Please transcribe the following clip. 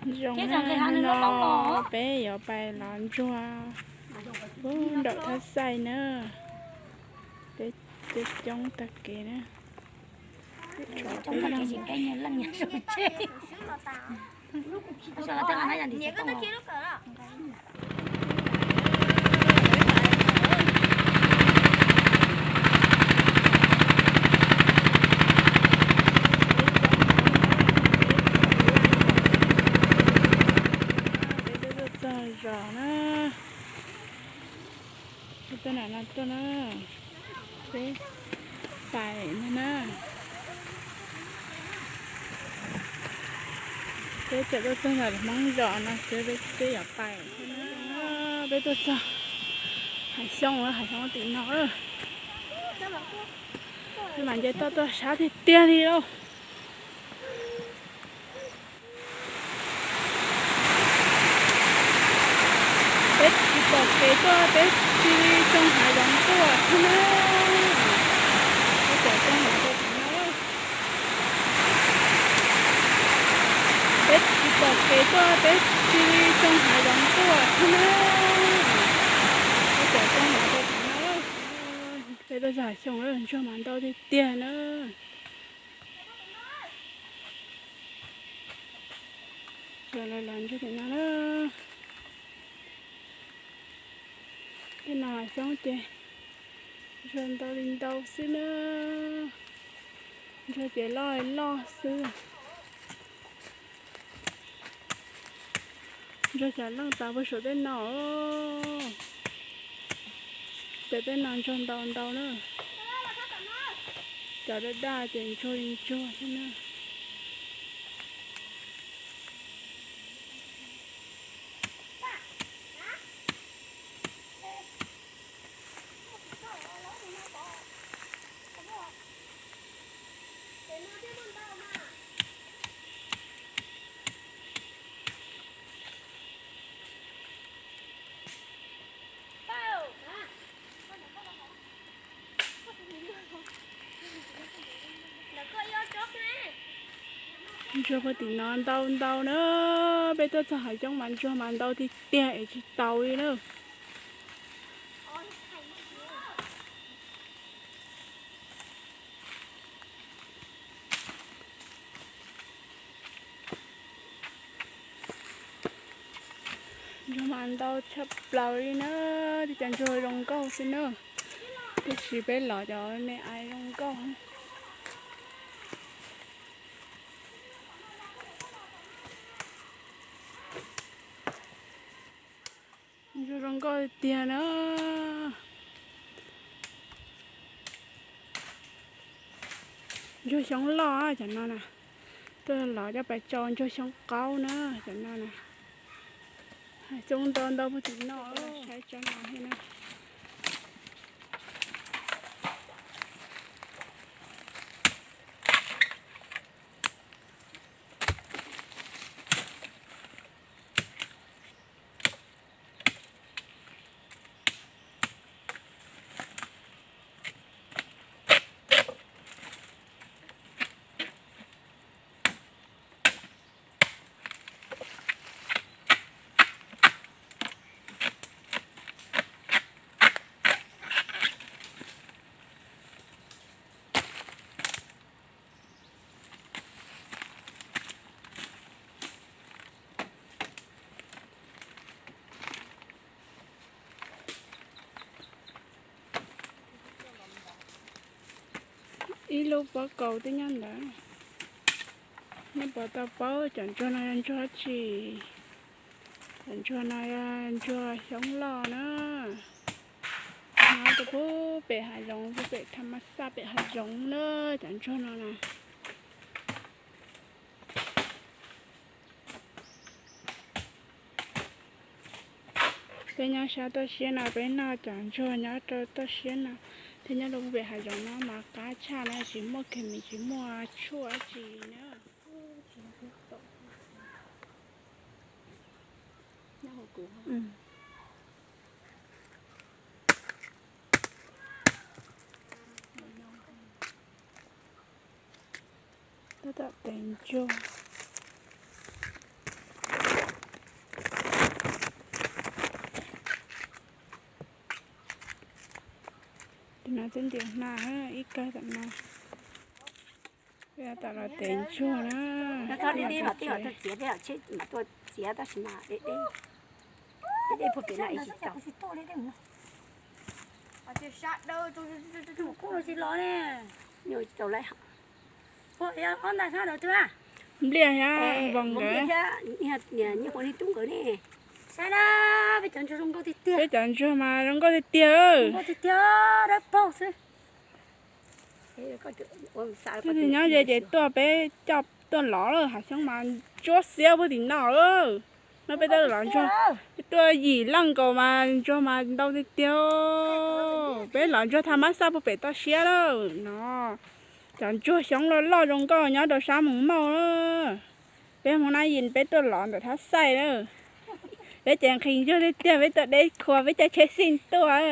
Zoo na, no peb yuav pais los ntsuag pub nraum thab xaij na. Peb coob coob tag kev na. Peb tuaj txog zos na. Peb tuaj nram no tuaj na. Peb pais ntag na. Peb tseem tuaj txog ntawm Hmoob zos no xwb, peb twb yuav pais. Peb tuaj txog Hav Xyoob, Hav Xyoob tim no. Peb mam nce toj tuaj sab tiag tiag li lauj. Peb tsis pom kev tuaj, peb cia li tsoo hav zoov tuaj thiab na. Peb tseem tsoo hav zoov tuaj thiab na. Peb tsis pom kev tuaj, peb cia li tsoo hav zoov tuaj thiab na. Peb tseem tsoo hav zoov tuaj thiab na. Peb tuaj txog Hav Xyoob, ntsuag mas ntau tiag tiag na. Sawv los los ntsuag tim no na. Tej no Hav Xyoob ces ntsuag ntau li ntau xwb na. Ntsuag ces loj li loj xwb. Ntsuag cov leej tas puag saum tej no. Cov tej no ntsuag ntau ntau na. Cov daj daj ces ntsuag li ntsuag xwb na. Ntsuag puag tim no ntau ntau na. Peb tuaj txog Hav Xyoob mas ntsuag mas ntau tiag tiag es tsis taus li na. Ntsuag mas ntau tshaj plaws li na, tej cov ntsuag zoo nkauj xwb na. Tiam sis peb los cov me ais zoo nkauj. Ntsuag zoo nkauj tiag na. Ntsuag xyoob loj cov no na. Tuaj los coj pais tsau ntsuag xyoob qaub na cov no na. Xyoob ntau ntau puag tim no, saib tsob no thiab na. Ib lub pob kaus twb nyob ntawd. Nej puas tau paub cov ntsuag no yog ntsuag dab tsi? Cov ntsuag no yog ntsuag xyoob loj na. Nyob rau puag pem hav zoov, puag pem tham mas xaj pem hav zoov na, cov ntsuag no na. Peb nyob sab toj siab no, peb noj cov ntsuag nyob rau toj siab no, thiab nyob rau puag pem hav zoov no mas qab tshaj na, tsis muaj khes mis, tsis muaj tshuaj dab tsi na. Tab tom tev ntsuag. Twb ntim hma ib kawg tam no. Peb tam los tev ntsuag na. Txiav, txiav tab sis mas deb deb, deb deb puag pem no tsis tau. Npliaj thiab Voos nkawd. Peb cov ntsuag mas zoo nkauj tiag tiag. Twb nyob ze ces tuaj, peb coj tuaj lov lawm, hav xyoob mas ntsuab xiab puag tim no lawm. No peb tuaj lov ntsuag, peb tuaj yim leej nkaus mas ntsuag mas ntau tiag tiag. Peb lov ntsuag tha mab xaj puag pem toj siab lawm no. Cov ntsuag xyoob loj loj zoo nkauj nyob rau sab Moos Mauj na. Peb Hmoob Nab Yim peb tuaj lov ntawm Thab Xaij na. Peb ces nqhis ntsuag tiag tiag, peb tuaj deb khua, peb caij tsheb xij tuaj.